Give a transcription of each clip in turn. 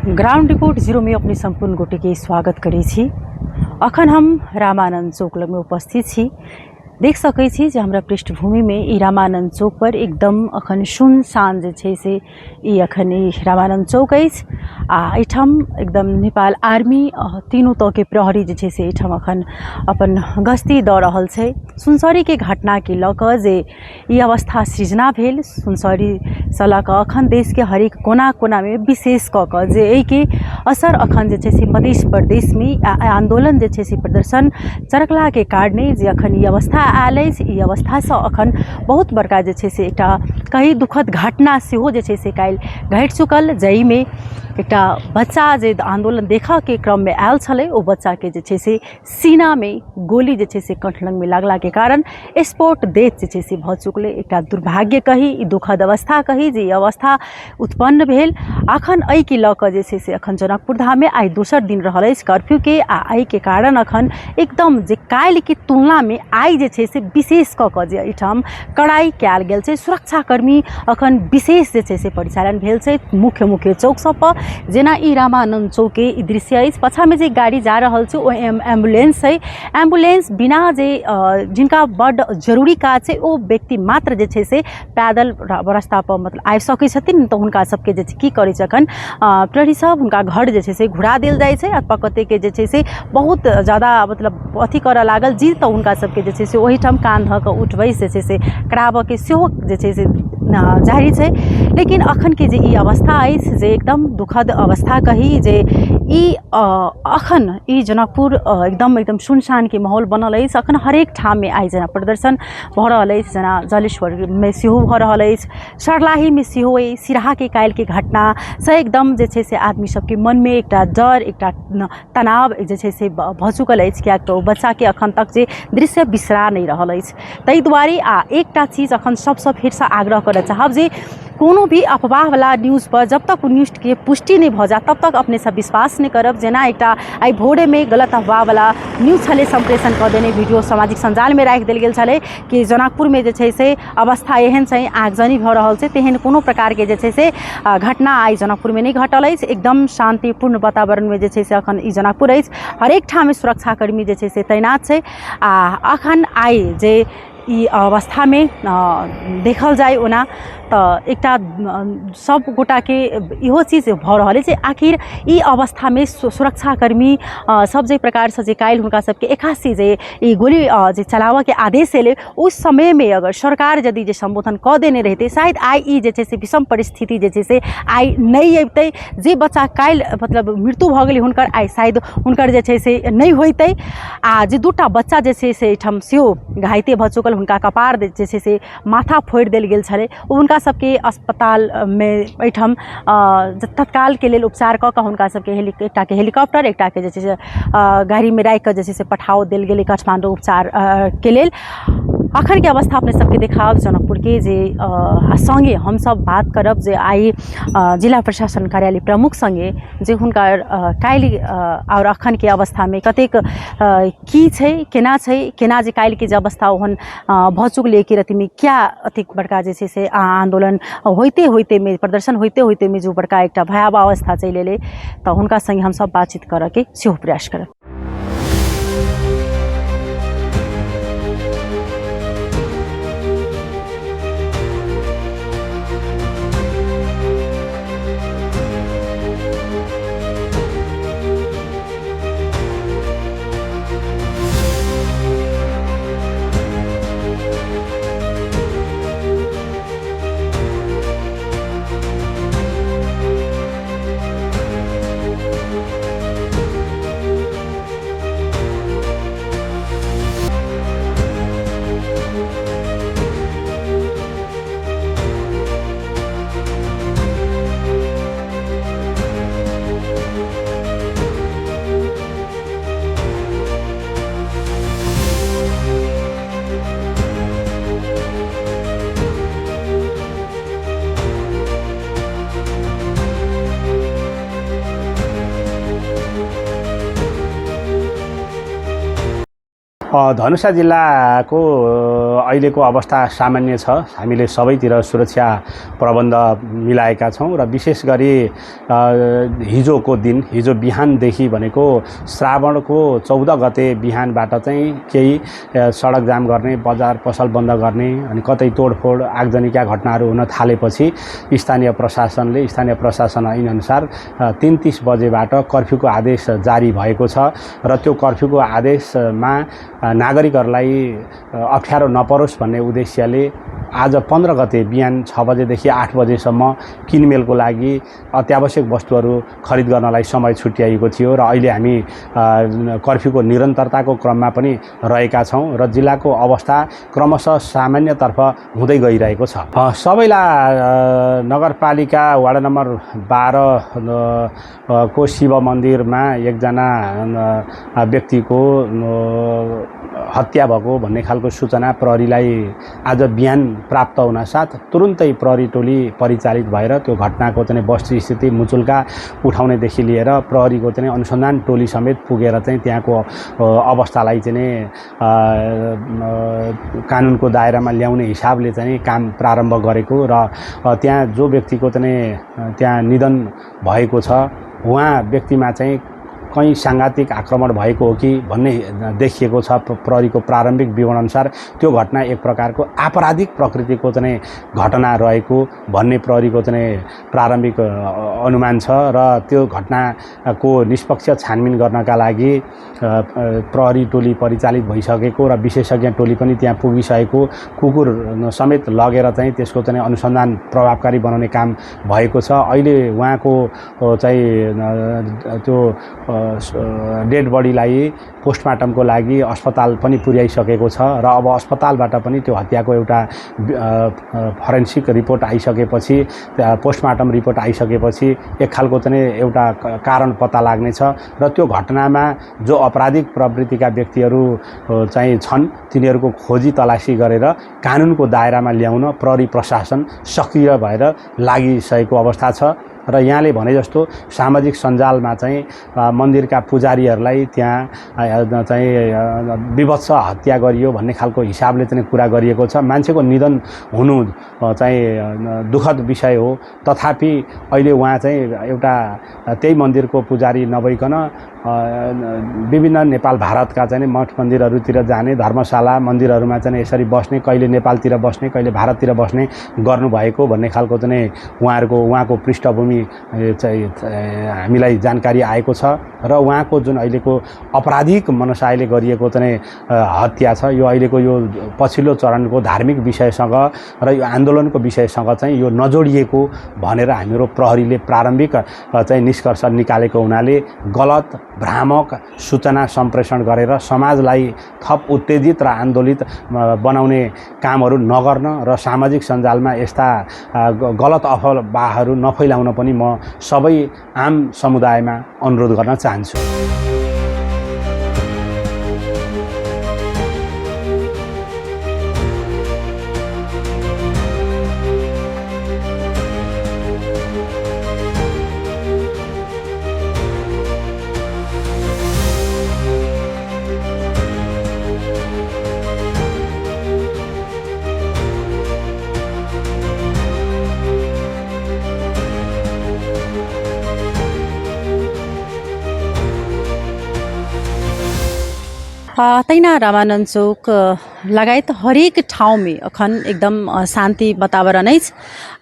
Ground report zero में अपने संपूर्ण गोटे के स्वागत करै छी। अखन हम रामानंद चौक लगमे उपस्थित छी। देख सकै छी जे हमरा पृष्ठभूमिमे ई रामानंद चौक पर एकदम अखन सुनसान जे छै से ई अखन ई रामानंद चौक अछि आ एहिठाम एकदम नेपाल आर्मी तीनू तहके प्रहरी जे छै से एहिठाम अखन अपन गश्ती दऽ रहल छै। सुनसरीके घटनाके लऽ कऽ जे ई अवस्था सृजना भेल सुनसरीसँ लऽ कऽ अखन देशके हरेक कोना कोनामे विशेष कऽ कऽ जे एहिके असर अखन जे छै से मध्य प्रदेशमे आन्दोलन जे छै से प्रदर्शन चरकलाके कारणे जे अखन ई अवस्था आयल अछि। ई अवस्थासँ अखन बहुत बड़का जे छै से एकटा कही दुःखद घटना सेहो जे छै से काल्हि घटि चुकल, जाहिमे एकटा बच्चा जे आन्दोलन देखऽके क्रममे आयल छलै ओ बच्चाके जे छै से सीनामे गोली जे छै से कंठ लगमे लागलाके कारण स्पॉट डेथ जे छै से भऽ चुकलै। एकटा दुर्भाग्य कही, ई दुःखद अवस्था कही जे ई अवस्था उत्पन्न भेल। अखन एहिके लऽ कऽ जे छै से अखन जनकपुर धाममे आइ दोसर दिन रहल अछि कर्फ्यूके आ एहिके कारण अखन एकदम जे काल्हिके तुलनामे आइ जे छै से विशेष कऽ कऽ जे एहिठाम कड़ाइ कयल गेल छै। सुरक्षाकर्मी अखन विशेष जे छै से परिचालन भेल छै मुख्य मुख्य चौक सब पर, जेना ई रामानन्द चौकके ई दृश्य अछि। पाछाँमे जे गाड़ी जा रहल छै ओ एम्बुलेंस छै। एम्बुलेंस बिना जे जिनका बड्ड जरूरी काज छै ओ व्यक्ति मात्र जे छै से पैदल रास्तापर मतलब आबि सकै छथिन, तऽ हुनका सबके जे छै की करै छै अखन प्रहरी सब हुनका घर जे छै से घुरा देल जाइ छै। अथवा कतेकके जे छै से बहुत जादा मतलब अथी करऽ लागल जी तऽ हुनका सबके जे छै से ओहिठाम कान धऽ कऽ उठ बैस जे छै से कराबऽके सेहो जे छै से जारी छै। लेकिन अखनके जे ई अवस्था अछि जे एकदम दुखद अवस्था कही जे ई अखन ई जनकपुर एकदम एकदम सुनसानके माहौल बनल अछि। अखन हरेक ठाममे आइ जेना प्रदर्शन भऽ रहल अछि, जेना जलेश्वरमे सेहो भऽ रहल अछि, सर्लाहीमे सेहो अछि। सिराहाके काल्हिके घटनासँ एकदम जे छै से आदमी सबके मनमे एकटा डर, एकटा तनाव जे छै से भऽ चुकल अछि, किएक तऽ ओ बच्चाके एखन तक जे दृश्य बिसरा नहि रहल अछि। ताहि दुआरे आ एकटा चीज एखन सबसँ फेरसँ आग्रह करऽ चाहब जे कोनो भी अफवाहवला न्यूजपर जब तक ओ न्यूजके पुष्टि नहि भऽ जायत तब तक अपनेसँ विश्वास नहि करब। जेना एकटा आइ भोरेमे गलत अफवाहवला न्यूज छलै सम्प्रेषण कऽ देने, वीडियो सामाजिक सञ्जालमे राखि देल गेल छलै कि जनकपुरमे जे छै से अवस्था एहन छै, आगजनी भऽ रहल छै। तेहन कोनो प्रकारके जे छै से घटना आइ जनकपुरमे नहि घटल अछि। एकदम शान्तिपूर्ण वातावरणमे जे छै से एखन ई जनकपुर अछि। हरेक ठाम सुरक्षाकर्मी जे छै से तैनात छै। आ एखन आइ जे ई अवस्थामे देखल जाय ओना तऽ एकटा सब गोटाके इहो चीज भऽ रहल अछि जे आखिर ई अवस्थामे सुरक्षाकर्मी सब जाहि प्रकारसँ जे काल्हि हुनका सबके 81 जे ई गोली जे चलाबऽके आदेश एलै ओहि समयमे अगर सरकार यदि जे सम्बोधन कऽ देने रहितै शायद आइ ई जे छै से विषम परिस्थिति जे छै से आइ नहि अबितै। जे बच्चा काल्हि मतलब मृत्यु भऽ गेलै हुनकर आइ शायद हुनकर जे छै से नहि होइतै। आ जे दूटा बच्चा जे छै से एहिठाम सेहो घायते भऽ चुकल, हुनका कपार जे छै से माथा फोड़ि देल गेल छलै। ओ हुनका सबके अस्पतालमे एहिठाम तत्कालके लेल उपचार कऽ कऽ हुनका सबके एकटाके हेलीकॉप्टर, एकटाके जे छै से गाड़ीमे राखिकऽ जे छै से पठाओ देल गेलै काठमाण्डू उपचारके लेल। अखनके अवस्था अपने सबके देखाओल जनकपुरके जे सङ्गे हमसब बात करब जे आइ जिला प्रशासन कार्यालय प्रमुख सङ्गे जे हुनकर काल्हि आओर अखनके अवस्थामे कतेक की छै, केना छै, केना जे काल्हिके जे अवस्था ओहन भऽ चुकलै कि रतिमे किया अतेक बड़का जे छै से आन्दोलन होइते होइतेमे प्रदर्शन होइते होइतेमे जे ओ बड़का एकटा भयावह अवस्था चलि एलै, तऽ हुनका सङ्गे हमसब बातचीत करऽके सेहो प्रयास करब। धनुषा जिल्लाको अहिलेको अवस्था सामान्य छ। हामीले सबैतिर सुरक्षा प्रबन्ध मिलाएका छौँ र विशेष गरी हिजोको दिन, हिजो बिहानदेखि भनेको श्रावणको 14 गते बिहानबाट चाहिँ केही सडक जाम गर्ने, बजार पसल बन्द गर्ने अनि कतै तोडफोड आगजनीका घटनाहरू हुन थालेपछि स्थानीय प्रशासनले स्थानीय प्रशासन ऐनअनुसार 3:30 बजेबाट कर्फ्यूको आदेश जारी भएको छ र त्यो कर्फ्यूको आदेशमा नागरिकहरूलाई अप्ठ्यारो नपरोस् भन्ने उद्देश्यले आज 15 गते बिहान 6 बजेदेखि 8 बजेसम्म किनमेलको लागि अत्यावश्यक वस्तुहरू खरिद गर्नलाई समय छुट्याइएको थियो र अहिले हामी कर्फ्यूको निरन्तरताको क्रममा पनि रहेका छौँ र जिल्लाको अवस्था क्रमशः सामान्यतर्फ हुँदै गइरहेको छ। सबैलाई नगरपालिका वार्ड नम्बर 12 को शिव मन्दिरमा एकजना व्यक्तिको हत्या भएको भन्ने खालको सूचना प्रहरीलाई आज बिहान प्राप्त हुनासाथ तुरुन्तै प्रहरी टोली परिचालित भएर त्यो घटनाको चाहिँ वस्तुस्थिति मुचुल्का उठाउनेदेखि लिएर प्रहरीको चाहिँ अनुसन्धान टोली समेत पुगेर चाहिँ त्यहाँको अवस्थालाई चाहिँ कानुनको दायरामा ल्याउने हिसाबले चाहिँ काम प्रारम्भ गरेको र त्यहाँ जो व्यक्तिको चाहिँ त्यहाँ निधन भएको छ उहाँ व्यक्तिमा चाहिँ कहीँ साङ्घातिक आक्रमण भएको हो कि भन्ने देखिएको छ। प्रहरीको प्रारम्भिक विवरणअनुसार त्यो घटना एक प्रकारको आपराधिक प्रकृतिको चाहिँ घटना रहेको भन्ने प्रहरीको चाहिँ प्रारम्भिक अनुमान छ र त्यो घटनाको निष्पक्ष छानबिन गर्नका लागि प्रहरी टोली परिचालित भइसकेको र विशेषज्ञ टोली पनि त्यहाँ पुगिसकेको, कुकुर समेत लगेर चाहिँ त्यसको चाहिँ अनुसन्धान प्रभावकारी बनाउने काम भएको छ। अहिले उहाँको चाहिँ त्यो डेड बडीलाई पोस्टमार्टमको लागि अस्पताल पनि पुर्याइसकेको छ र अब अस्पतालबाट पनि त्यो हत्याको एउटा फरेन्सिक रिपोर्ट आइसकेपछि, पोस्टमार्टम रिपोर्ट आइसकेपछि एक खालको चाहिँ एउटा कारण पत्ता लाग्नेछ र त्यो घटनामा जो आपराधिक प्रवृत्तिका व्यक्तिहरू चाहिँ छन् तिनीहरूको खोजी तलासी गरेर कानुनको दायरामा ल्याउन प्रहरी प्रशासन सक्रिय भएर लागिसकेको अवस्था छ। र यहाँले भने जस्तो सामाजिक सञ्जालमा चाहिँ मन्दिरका पुजारीहरूलाई त्यहाँ चाहिँ विभत्स हत्या गरियो भन्ने खालको हिसाबले चाहिँ कुरा गरिएको छ। मान्छेको निधन हुनु चाहिँ दुःखद विषय हो, तथापि अहिले उहाँ चाहिँ एउटा त्यही मन्दिरको पुजारी नभइकन विभिन्न नेपाल भारतका चाहिँ मठ मन्दिरहरूतिर जाने, धर्मशाला मन्दिरहरूमा चाहिँ यसरी बस्ने, कहिले नेपालतिर बस्ने कहिले भारततिर बस्ने गर्नुभएको भन्ने खालको चाहिँ उहाँको पृष्ठभूमि चाहिँ हामीलाई जानकारी आएको छ र उहाँको जुन अहिलेको आपराधिक मनसायले गरिएको चाहिँ हत्या छ यो अहिलेको यो पछिल्लो चरणको धार्मिक विषयसँग र यो आन्दोलनको विषयसँग चाहिँ यो नजोडिएको भनेर हाम्रो प्रहरीले प्रारम्भिक चाहिँ निष्कर्ष निकालेको हुनाले गलत भ्रामक सूचना सम्प्रेषण गरेर समाजलाई थप उत्तेजित र आन्दोलित बनाउने कामहरू नगर्न र सामाजिक सञ्जालमा यस्ता गलत अफवाहहरू नफैलाउन पनि म सबै आम समुदायमा अनुरोध गर्न चाहन्छु। तहिना रामानन्द चौक लगायत हरेक ठाउँमे अखन एकदम शान्ति वातावरण अछि।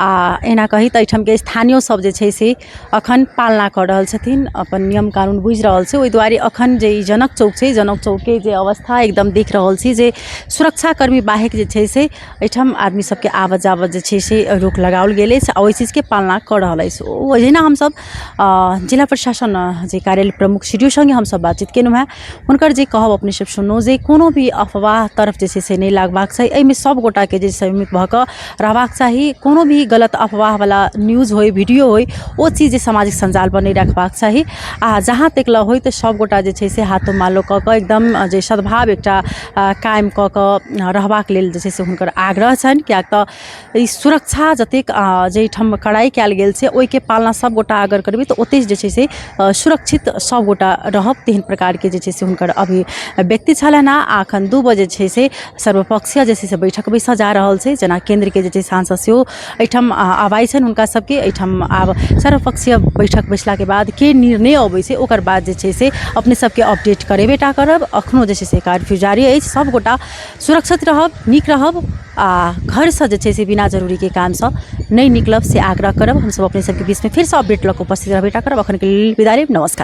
आ एना कही तऽ एहिठामके स्थानीय सब जे छै से अखन पालना कऽ रहल छथिन, अपन नियम कानून बुझि रहल छै। ओहि दुआरे अखन जे ई जनक चौक छै, जनक चौकके जे अवस्था एकदम देख रहल छी जे सुरक्षाकर्मी बाहेक जे छै से एहिठाम आदमी सबके आवत जावत जे छै से रोक लगाओल गेल अछि आ ओहि चीजके पालना कऽ रहल अछि। ओ जहिना हमसब जिला प्रशासन जे कार्यालय प्रमुख सी डी ओ सङ्गे हमसब बातचीत केलहुँ हेँ, हुनकर जे कहब अपने सब सुनलहुँ जे कोनो भी अफवाह तरफ जे छै छै से नहि लागबाक चाही। एहिमे सब गोटाके जे सम्मिलित भऽ कऽ रहबाक चाही। कोनो भी गलत अफवाहवला न्यूज होइ, वीडियो होइ, ओ चीज जे सामाजिक सञ्जालपर नहि रखबाक चाही। आ जहाँ तक लऽ होइ तऽ सब गोटा जे छै से हाथो मालो कऽ कऽ एकदम जे सद्भाव एकटा कायम कऽ कऽ रहबाक लेल जे छै से हुनकर आग्रह छनि, किएक तऽ ई सुरक्षा जतेक जाहिठाम कड़ाइ कयल गेल छै ओहिके पालना सभगोटा अगर करबै तऽ ओतेक जे छै से सुरक्षित सभगोटा रहब, तेहन प्रकारके जे छै से हुनकर अभिव्यक्ति छलनि हेँ। आ एखन 2 बजे छै से सर्वपक्षीय जे छै से बैठक बैसऽ जा रहल छै, जेना केन्द्रके जे छै सांसद सेहो एहिठाम आबाइ छनि हुनका सबके एहिठाम। आब सर्वपक्षीय बैठक बैसलाके बाद के निर्णय अबै छै ओकर बाद जे छै से अपने सबके अपडेट करेबे टा करब। एखनो जे छै से कर्फ्यू जारी अछि। सभगोटा सुरक्षित रहब, नीक रहब आ घरसँ जे छै से बिना जरूरीके कामसँ नहि निकलब से आग्रह करब। हमसभ अपने सबके बीचमे फेरसँ अपडेट लऽ कऽ उपस्थित रहबे टा करब। एखनके लेल विदा लेब, नमस्कार।